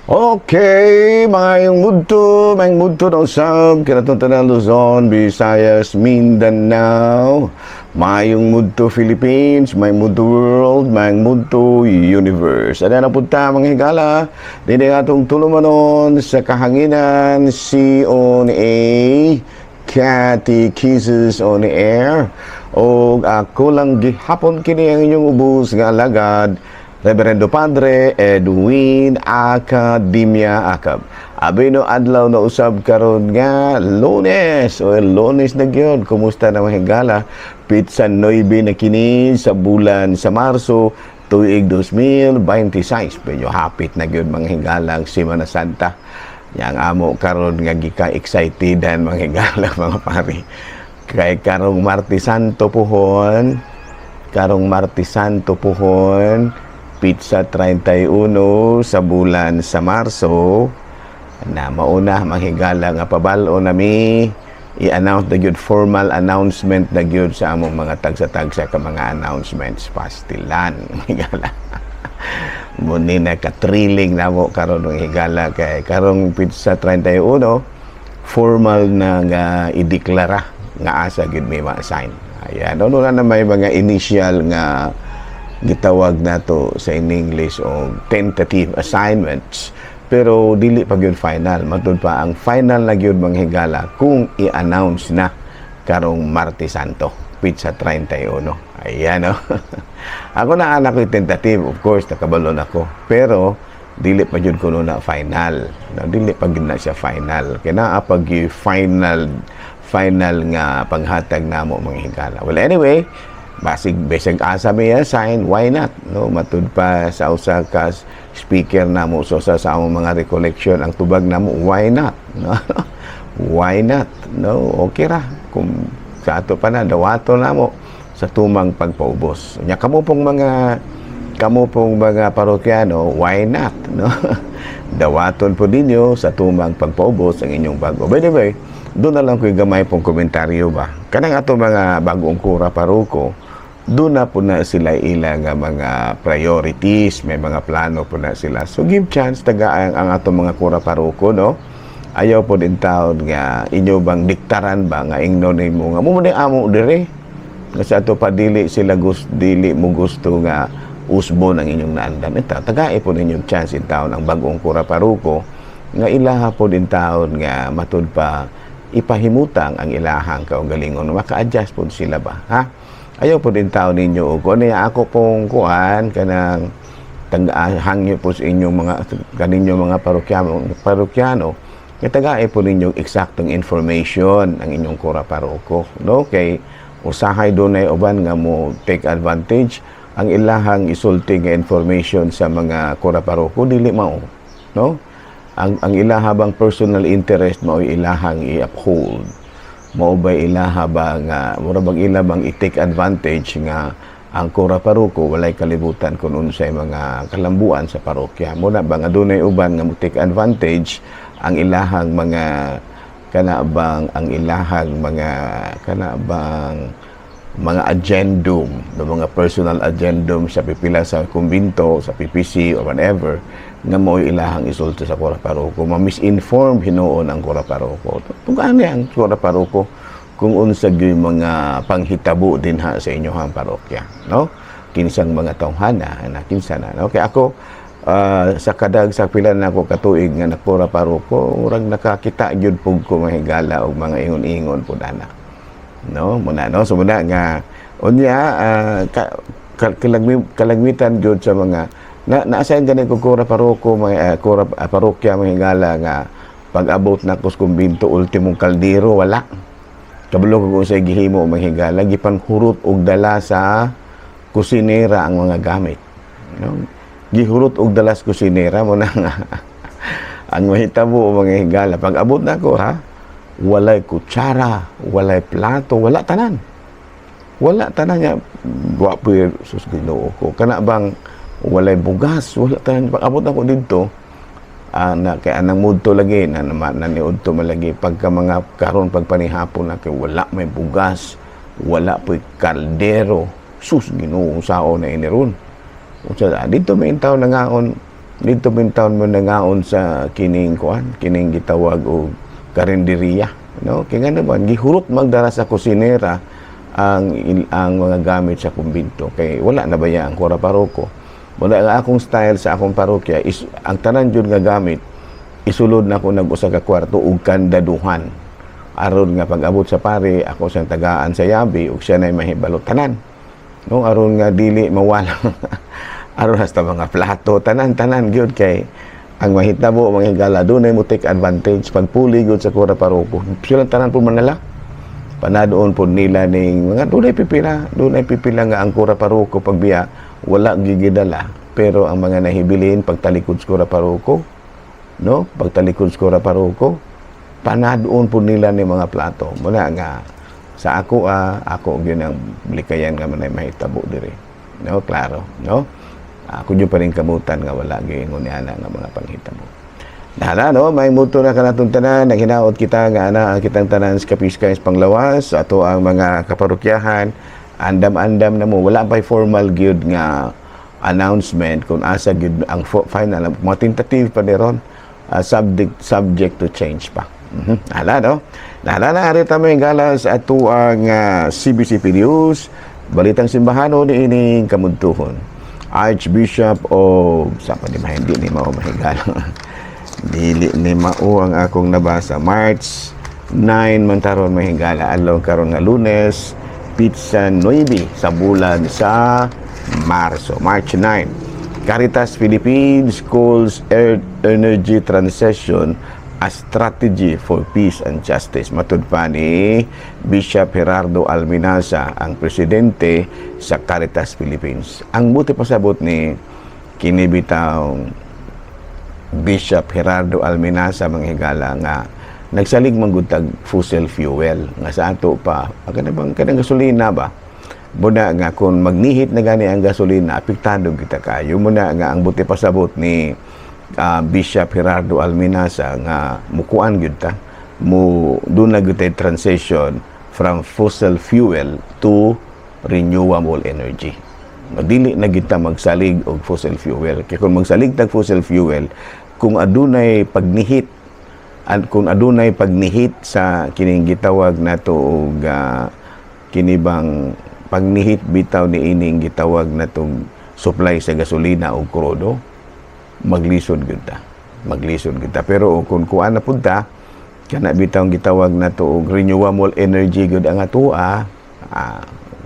Okay, maayong udto na usab kanatong tanan Luzon, Visayas, Mindanao, maayong udto Philippines, maayong udto world, maayong udto universe. Ano na punta, mga higala, dinhi atong tulumanon sa kahanginan, C on A, Catechism on Air. O ako lang gihapon kini ang inyong ubos nga alagad, Reverendo Padre Edwin Academia Acab. Abi no adlaw na usab karon nga Lunes. O Lunes na gyud. Kumusta na, mga higala? Petsa 9 na kini sa bulan sa Marso, tuig 2026. Medyo hapit na gyud, mga higala, ang Semana Santa. Yang amo karon nga gika-excitedan, mga higala, mga pari. Kay karong Martes Santo puhon, karong Martes Santo puhon, petsa 31 sa bulan sa Marso na mauna, mga higala, nga pabalo nami i-announce na gyud, formal announcement na gyud sa among mga tagsa-tagsa ka mga announcements. Pastilan, mga higala, muni na ka-thrilling namo karon, mga higala, kay karong petsa 31 formal na nga ideklara nga asa gyud may ma-assign. Ayan, ano na may mga initial nga gitawag nato sa in English o tentative assignments, pero dili pa gyud final. Matud pa ang final na gyud, mga higala, kung i-announce na karong Martes Santo, petsa 31. Ayan, no. Ako na anak ko tentative, of course nakabalon ako, pero dili pa gyud kuno na final, no, dili pa gyud na siya final kay naa pag final final nga paghatag namo, mga higala. Well, anyway, basig bisag asa may assign, why not, no? Matud pa sa usa ka speaker namo so sa among mga recollection, ang tubag namo, why not, no? Why not, no? Okay ra kung sa ato pa na dawato namo sa tumang pagpaubos nya. Kamo pong mga parokyano, why not, no? Dawaton po ninyo sa tumang pagpaubos ang inyong bago. By the way, doon na lang ko'y gamay pong komentaryo ba. Kanang ato mga bagong kura paroko, doon na po na sila ila nga mga priorities, may mga plano po na sila. So give chance taga ang ato mga kura paroko, no? Ayaw po din taon nga inyo bang diktaran ba nga ingnon nimo nga mo ni amo dire. Nga sa ato pa dili sila gusto, dili mo gusto nga usbo ng inyong naandan. Ita, tagae po ninyong chance in taon ang bagong kura paroko nga ilaha po din taon nga matud pa ipahimutang ang ilahang kaugalingon, maka-adjust po sila ba, ha? Ayaw po din taon ninyo og ano ako pong kuan kanang hangyo po sa inyong mga kaninyo mga parokyano parokyano nga tagae po ninyo eksaktong information ang inyong kura paroko, no? Kay usahay dunay uban nga mo take advantage ang ilahang isulti nga information sa mga kura paroko dili mao, no? Ang ilaha bang personal interest mao ilahang i-uphold, mao ba ilaha ba nga mura bang ila bang i-take advantage nga ang kura paroko walay kalibutan kung unsay mga kalambuan sa parokya mo na ba nga dunay uban nga mo take advantage ang ilahang mga kana bang ang ilahang mga kana bang mga agendum, no, mga personal agendum sa pipila sa kumbinto, sa PPC or whatever nga mo ilahang isulti sa kura paroko, ma-misinform hinuon ang kura paroko. Tungkaan ang kura paroko kung unsa gyud mga panghitabo dinha sa inyohang parokya, no? Kinsang mga tawhana na kinsa na, no? Kay ako sa kadag sa pila na ako katuig nga nakura paroko, murag nakakita gyud pug ko, mga higala, og mga ingon-ingon pud ana, no? Muna, no? So muna nga unya kalagmitan gyud sa mga na na-assign gani ko kura paroko, mga kura parokya, mga higala, nga pag-abot na ko sa kumbinto, ultimong kaldero wala. Kabalo ko kung sa gihimo, mga higala, gipanghurot og dala sa kusinera ang mga gamit, no? Gihurot og dala sa kusinera mo na nga ang mahitabo, mga higala, pag abot na ko, ha, walay kutsara, walay plato, wala tanan, wala tanan niya. Wa po, sus Ginoo ko, kana bang walay bugas, wala tanan. Pag abot ako didto na kay anang mudto lagi na na, na niudto malagi pagka mga karon pagpanihapon na kay wala may bugas, wala po'y kaldero. Sus Ginoo, sao na ini ron? Unsa dito may intaw nangaon. Dito taon mo nangaon sa kining kuan, kining gitawag og karinderiya, no? Kay nga naman gihurot magdara sa kusinera ang mga gamit sa kumbinto kay wala na baya ang kura paroko. Wala nga akong style sa akong parokya is ang tanan jud nga gamit isulod na ko nag usa ka kwarto ug kandaduhan aron nga pag-abot sa pare, ako siyang tagaan sa yabi ug siya nay mahibalo tanan, no? Aron nga dili mawala, aron hasta mga plato, tanan tanan gyud, kay ang mahitabo, mga higala, dunay mo take advantage pagpuli gyud sa kura paroko, sila tanan po manala panadoon po nila ning mga dunay pipila nga ang kura paroko pagbiya wala gigidala, pero ang mga nahibilin pagtalikod sa kura paroko, no, pagtalikod sa kura paroko, panadoon po nila ni mga plato. Muna nga sa ako, ako gyud ang likayan nga manay mahitabo diri, no? Klaro, no? Ako gyud pa rin kamutan nga wala gyud ingon niana nga mga panghitabo. Nahala, no? May muto na kanatong tanan, naghinaot kita nga ana ang kitang tanan sa kapiskay sa panglawas, ato ang mga kaparokyahan, andam-andam na mo, wala pa'y formal gyud nga announcement kung asa gyud ang final, mga tentative pa ni ron, subject to change pa. Hala, no? Nahala na, ari ta may gala sa ato ang CBCP News, Balitang Simbahano ni ining kamudtuhon. Archbishop of sa pa di ba, hindi ni mao mahigala. Dili ni mao ang akong nabasa. March 9 man taron, mahigala, adlaw karon nga Lunes, petsa 9 sa bulan sa Marso, March 9. Caritas Philippines calls Earth energy transition a strategy for peace and justice. Matud pa ni Bishop Gerardo Alminaza, ang presidente sa Caritas Philippines. Ang buti pasabot ni kini bitaw Bishop Gerardo Alminaza, mga higala, nga nagsalig man gud tag fossil fuel nga sa ato pa kana bang kanang gasolina ba, muna nga kung magnihit na gani ang gasolina, apektado kita kayo. Muna nga ang buti pasabot ni Bishop Gerardo Alminaza nga mukuan gyud ta mo doon na gyud tay transition from fossil fuel to renewable energy. Dili na gyud ta magsalig og fossil fuel kay kung magsalig tag fossil fuel, kung adunay pagnihit sa kining gitawag nato og kini bang pagnihit bitaw ni ining gitawag natong supply sa gasolina o krudo, maglisod gyud ta, maglisod gyud ta. Pero kung kuan na pud ta kana bitaw gitawag nato og renewable energy gyud ang atoa,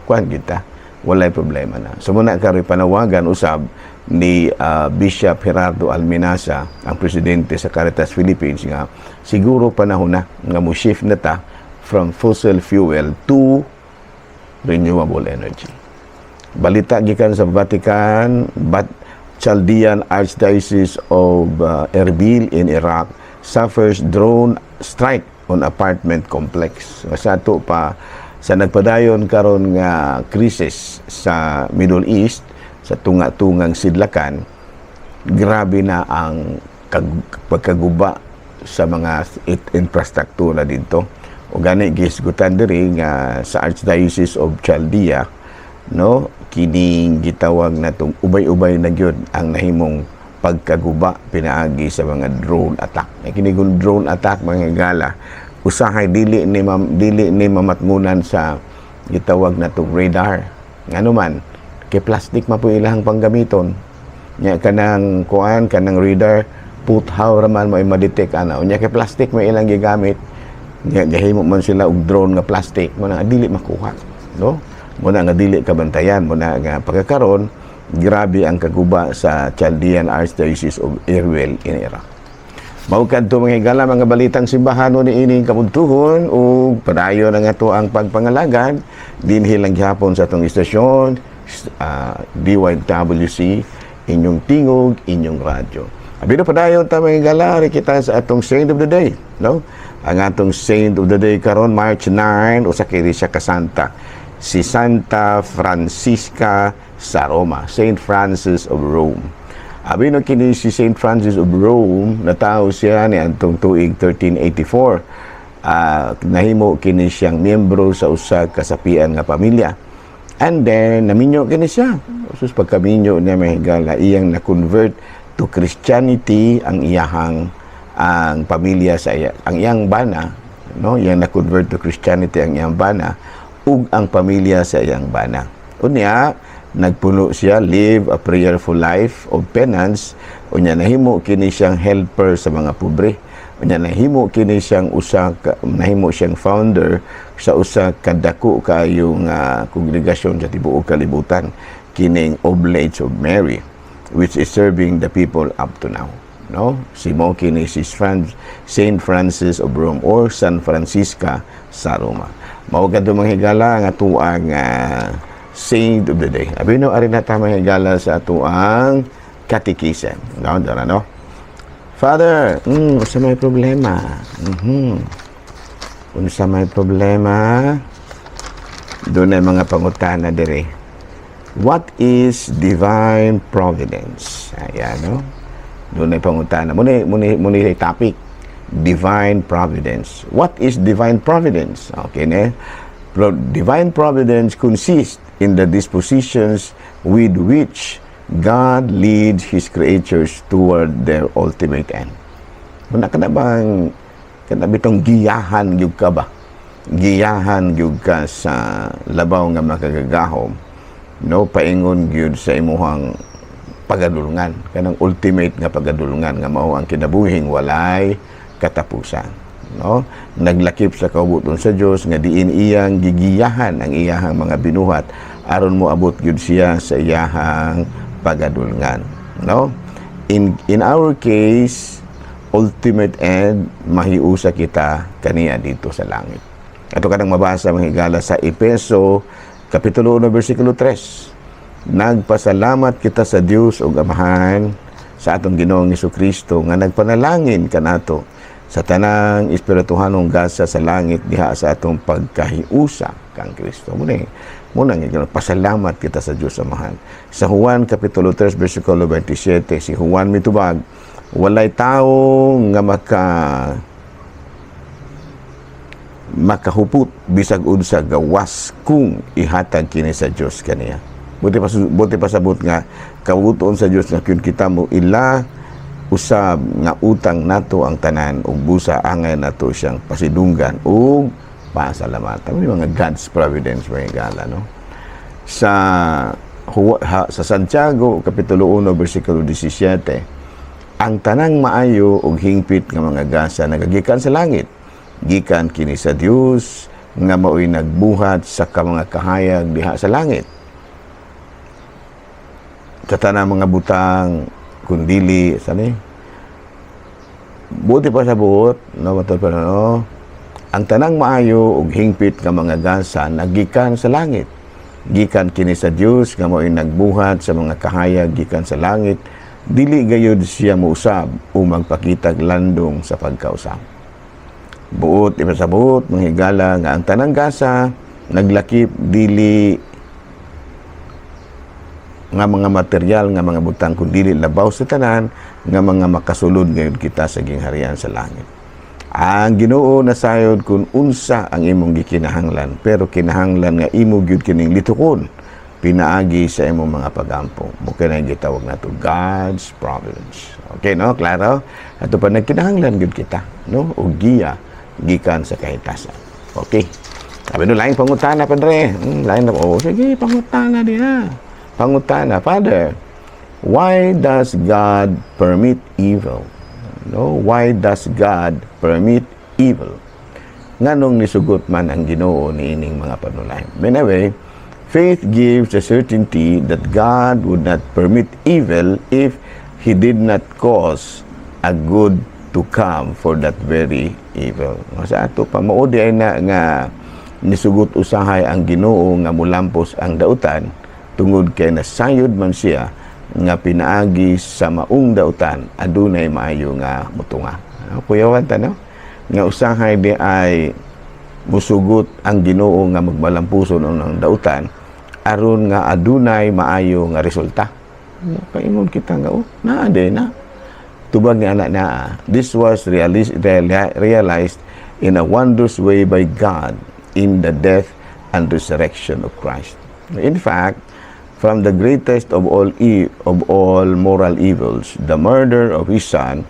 kuan gyud ta, walay problema na. So muna karoy panawagan usab ni Bishop Gerardo Alminaza, ang presidente sa Caritas Philippines, nga siguro panahon na nga mo shift na ta from fossil fuel to renewable energy. Balita gikan sa Vatican, but Chaldean Archdiocese of Erbil in Iraq suffers drone strike on apartment complex. Sa ato pa sa nagpadayon karon nga krisis sa Middle East, sa tunga-tungang sidlakan, grabe na ang pagkaguba sa mga infrastruktura dito. O gani gisgutan diri nga sa Archdiocese of Chaldea, no, kining gitawag natong ubay-ubay na gyud ang nahimong pagkaguba pinaagi sa mga drone attack. Ay kini kung drone attack, mga higala, usahay dili ni mamatngunan sa gitawag natong radar. Ngano man kay plastic man po ilahang panggamiton. Nya kanang kuan, kanang radar, puthaw ra man mo ma-detect ana. Unya kay plastic may ilang gigamit. Nya gahimo man sila og drone nga plastic mo na dili makuha, no? Mo na nga dili kabantayan, mo na nga pagkakaron grabe ang kaguba sa Chaldean Archdiocese of Erbil in Iraq. Mao kadto, mga higala, mga balitang simbahano ni ining kabuntuhon ug padayon ang ato ang pagpangalagad dinhi lang gihapon sa atong istasyon, DYWC, inyong tingog, inyong radyo. Abi na padayon ta, mga higala, ari kita sa atong Saint of the Day, no? Ang atong Saint of the Day karon March 9, usa kini siya ka santa. Si Santa Francisca sa Roma, Saint Francis of Rome. Abi no kini si Saint Francis of Rome, natawo siya ni antong tuig 1384. Nahimo kini siyang miyembro sa usa ka sapian nga pamilya. And then naminyo kini siya. Sus, pagkaminyo niya, mga higala, iyang na-convert to Christianity ang iyahang ang pamilya sa iya, ang iyang bana, no? Iyang na-convert to Christianity ang iyang bana ug ang pamilya sa iyang bana. Unya nagpuno siya, live a prayerful life of penance. Unya nahimo kini siyang helper sa mga pobre. Unya nahimo kini siyang usa ka, nahimo siyang founder sa usa ka dako kaayong kongregasyon sa tibuok kalibutan, kining Oblates of Mary, which is serving the people up to now, no? Si mo kini si Saint Francis of Rome or San Francisca sa Roma. Mao kadto, mga higala, nga atuang saint of the day. Abi no, ari na ta, mga higala, sa atuang katikisen, no? Dara, no? Father, unsa may problema? Unsa may problema? Dunay mga pangutana dire. What is divine providence? Ayan, no? Dunay pangutana. Muna yung topic. Divine providence. What is divine providence? Okay, ne? Divine providence consists in the dispositions with which God leads His creatures toward their ultimate end. Muna ka na bang kana bitong giyahan gyud ka ba? Giyahan gyud ka sa labaw nga makagagahom, no, paingon gyud sa imuhang pagadulungan, kanang ultimate nga pagadulungan nga mao ang kinabuhing walay katapusan, no? Naglakip sa kaubuton sa Dios nga diin iyang gigiyahan ang iyahang mga binuhat aron moabot gyud siya sa iyahang pagadulngan, no? In our case, ultimate end, mahiusa kita kaniya dito sa langit. Ato kanang mabasa, mga higala, sa Epeso Kapitulo 1 versikulo 3: "Nagpasalamat kita sa Dios ug Amahan sa atong Ginoong Kristo nga nagpanalangin kanato sa tanang espirituhanong gasa sa langit diha sa atong pagkahiusa kang Kristo." Muna nga pasalamat kita sa Dios Amahan. Sa Juan Kapitulo 3 versikulo 27, si Juan mitubag, "Walay tao nga makahupot bisag unsa gawas kung ihatag kini sa Dios kaniya." Buti pasabot nga kabubut-on sa Dios nga kun kita mo ila usab nga utang nato ang tanan ug busa angay nato siyang pasidunggan ug pasalamatan. Ano mga God's providence, mga higala, no? Sa Santiago Kapitulo 1 versikulo 17, "Ang tanang maayo ug hingpit nga mga gasa nagagikan sa langit, gikan kini sa Dios nga maoy nagbuhat sa mga kahayag diha sa langit." Sa tanang mga butang kundili sani buti pa sa buot, no? Matod pa, no? Ang tanang maayo ug hingpit nga mga gasa nagikan sa langit, gikan kini sa Dios nga maoy nagbuhat sa mga kahayag gikan sa langit. Dili gayud siya mousab o magpakitag landong sa pagkausab. Buot ipasabot, mga higala, nga ang tanang gasa naglakip dili nga mga material nga mga butang kun dili labaw sa tanan nga mga makasulod ngayon kita sa gingharian sa langit. Ang Ginoo nasayod kung unsa ang imong gikinahanglan, pero kinahanglan nga imo gyud kining litukon pinaagi sa imong mga pagampo. Mao kay gitawag nato God's providence. Okay, no? Klaro? Ato pa nagkinahanglan gyud kita, no? Og giya gikan sa kahitasan. Okay. Sabi no, laing pangutana, Padre. Lain na. Oh, sige, pangutana diha. Pangutana, Father, why does God permit evil? No, why does God permit evil? Nganong nisugot man ang Ginoo niining mga panulay? Anyway, faith gives a certainty that God would not permit evil if He did not cause a good to come for that very evil. Sa ato pa mao di ay na nga nisugot usahay ang Ginoo nga mulampos ang dautan tungod kay nasayod man siya nga pinaagi sa maong dautan adunay maayo nga mutunga. Ano, kuyawan ta, no? Nga usahay di ay musugot ang Ginoo nga magmalampuson ang dautan aron nga adunay maayo nga resulta. Paingon kita nga, oh, naa di na. Tubag ni anak naa. This was realized in a wondrous way by God in the death and resurrection of Christ. In fact, From the greatest of all moral evils, the murder of his son,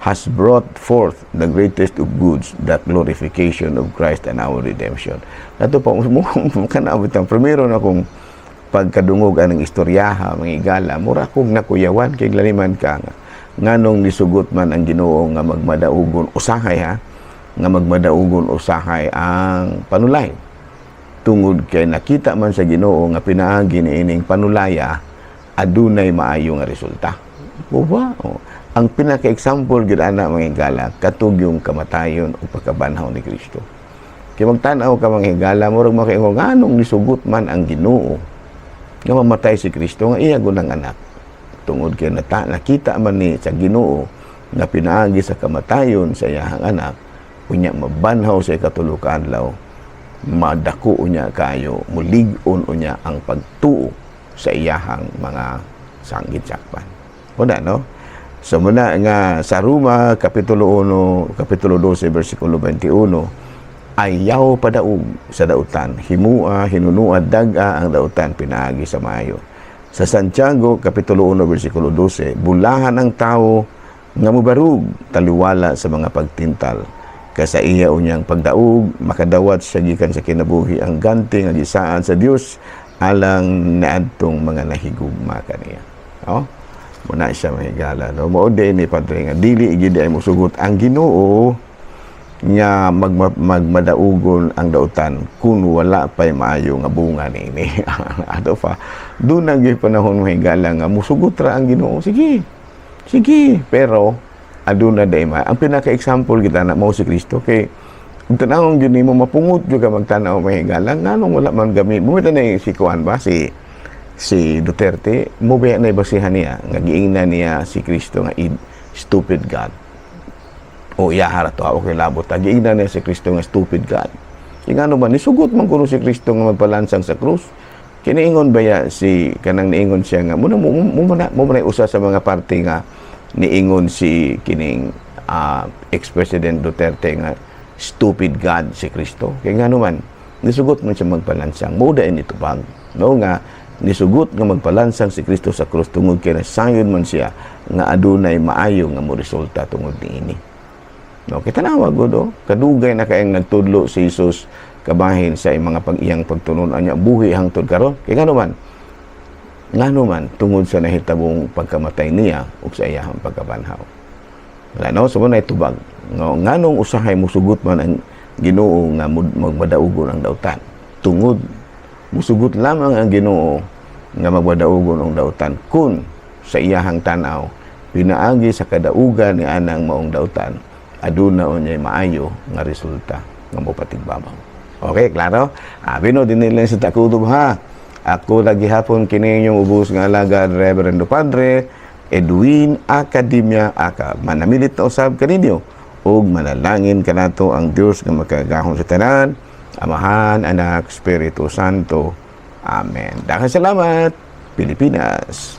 has brought forth the greatest of goods, the glorification of Christ and our redemption. Ato pa, mo kanabot ang primero na kung pagkadungog anang istoryaha, mga higala, mura kong nakuyawan kay laliman ka nga nganong nisugot man ang Ginoo nga magmadaugon usahay, ha, nga magmadaugon usahay ang panulay, tungod kay nakita man sa Ginoo nga pinaagi niining panulaya adunay maayo nga resulta. Uba, oh. Ang pinaka-example gyud ana, mga higala, katong yung kamatayon o pagkabanhaw ni Kristo. Kay magtan-aw ka, mga higala, murag makaingon nganong nisugot man ang Ginoo nga mamatay si Kristo nga iya gunang anak, tungod kay nakita man ni sa Ginoo nga pinaagi sa kamatayon sa iyahang anak, unya mabanhaw sa ikatulo ka adlaw, madako unya kayo, mulig-on unya ang pagtuo sa iyahang mga sanggit sakpan. Wala, no? So muna nga sa Roma kapitulo 1, kapitulo 12 bersikulo 21, ayaw padaog sa dautan, himua, hinunua, dag-a ang dautan pinaagi sa maayo. Sa Santiago kapitulo 1 bersikulo 12, bulahan ang tao nga mubarug taliwala sa mga pagtintal. Kay sa iya unyang pagdaog, makadawat siya gikan sa kinabuhi ang ganti nga gisaad sa Dios alang niadtong mga nahigugma kaniya. Oh? Muna siya, mga higala. No? Mao ni, Padre, nga dili gid ay musugot ang Ginoo nga magmadaugon ang dautan kung wala pa'y maayo nga bunga niini. Ato pa, doon ang panahon, mga higala, nga musugot ra ang Ginoo. Sige. Sige, pero aduna day ma. Ang pinaka-example kita na mao si Kristo, kay kung tanawon gyud nimo, mapungot gyud ka magtan-aw, mga higala, nganong wala man gamit. Bumita na si kuan ba, si si Duterte, mo ba na basihan niya nga giingnan niya si Kristo nga stupid God. O iya ra to, okay, labot. Giingnan niya si Kristo nga stupid God. Kay ngano ba nisugot man kuno si Kristo nga magpalansang sa krus? Kiniingon ba ya si kanang niingon siya nga muna mo mo na usa sa mga parte nga niingon si kining ex-President Duterte nga stupid God si Kristo. Kay ngano man nisugot man siya magpalansang? Mo dayon itubag, no, nga nisugot nga magpalansang si Kristo sa krus tungod kay nasayod man siya nga adunay maayo nga mo resulta tungod niini. No, kita tanawa gud, oh. Kadugay na kayang nagtudlo si Jesus kabahin sa mga pag iyang pagtunon-an niya buhi hangtod karon. Kay ngano man? Ngano man tungod sa nahitabong pagkamatay niya ug sa iyang pagkabanhaw. Wala, no, so na tubag. No, nganong usahay musugot man ang Ginoo nga magmadaugon ang dautan? Tungod musugot lamang ang Ginoo nga magmadaugon ang dautan kung sa iyahang tan-aw, pinaagi sa kadaugan ni anang maong dautan, aduna unyay maayo nga resulta nga mopatigbabaw. Okay, klaro? Abi no, dinhi lang sa takutob, ha. Ako lagi hapon kini inyong ubos nga alagad, Reverendo Padre Edwin Academia Aka. Manamilit na usab kaninyo ug manalangin kanato ang Dios nga makagagahom sa tanan, Amahan, Anak, Espiritu Santo. Amen. Daghang salamat, Pilipinas.